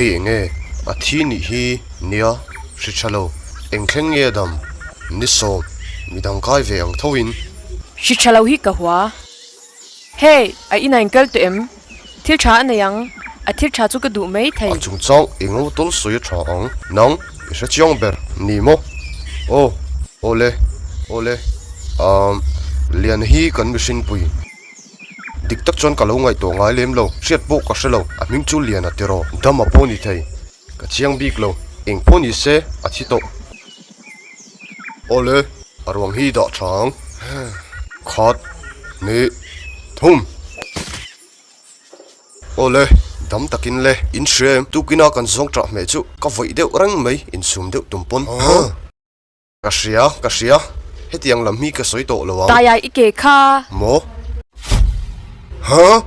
Hei eng nge? A thi nih hi nia, hri tha lo. Eng thleng nge a dam? Ni sawm, midang kai ve ang tho in. Hri tha lo hi ka hua. Hey, a inah in kal tawh em? Thil tha a nei ang, a thil tha chu ka duh mai thei. A chungchang eng emaw tawl sawi a tha ang. Nang, i hre chiang ber ni maw? Aw, awle, awle, umm, Liana hi kan mihringpui. Dik tak chuan ka lo ngaihtuah ngai lem lo, hriat pawh ka hre lo, a hming chu Liana tiraw, dam a pawh ni thei. Ka chiang bik lo, eng pawh ni se a thi tawh. Awle, a ruang hi dah tha ang. Khat, hnih, thum. Awle, dam takin le, in hria em? Tukina kan zawng ṭah hmeh chu ka vawih deuh reng mai, insum deuh tum pawn. Ka hria, ka hria. Hetiang lam hi ka sawi tawh lo ang. Taia i ke kha. Maw? Huh?